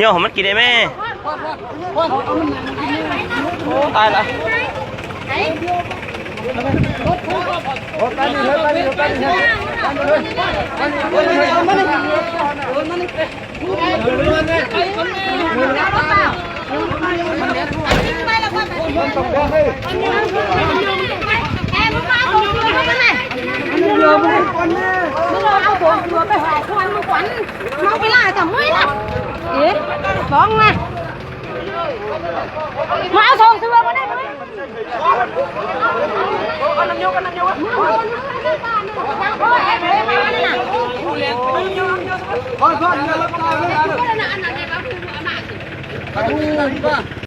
ຍ່ອໃຫ້ມັນກິນໄດ້ແມ່. ໂອ້ ຕາຍລະ. ເມາເວລາຈະເມື່ອຍລະ. ເອ໊ະ ສອງນະ ມາເອົາສອງເທື່ອບໍ່ໄດ້ບໍ່ໄດ້. ພອນ ພອນ ຢ່າຫຼັບຕາເດີ.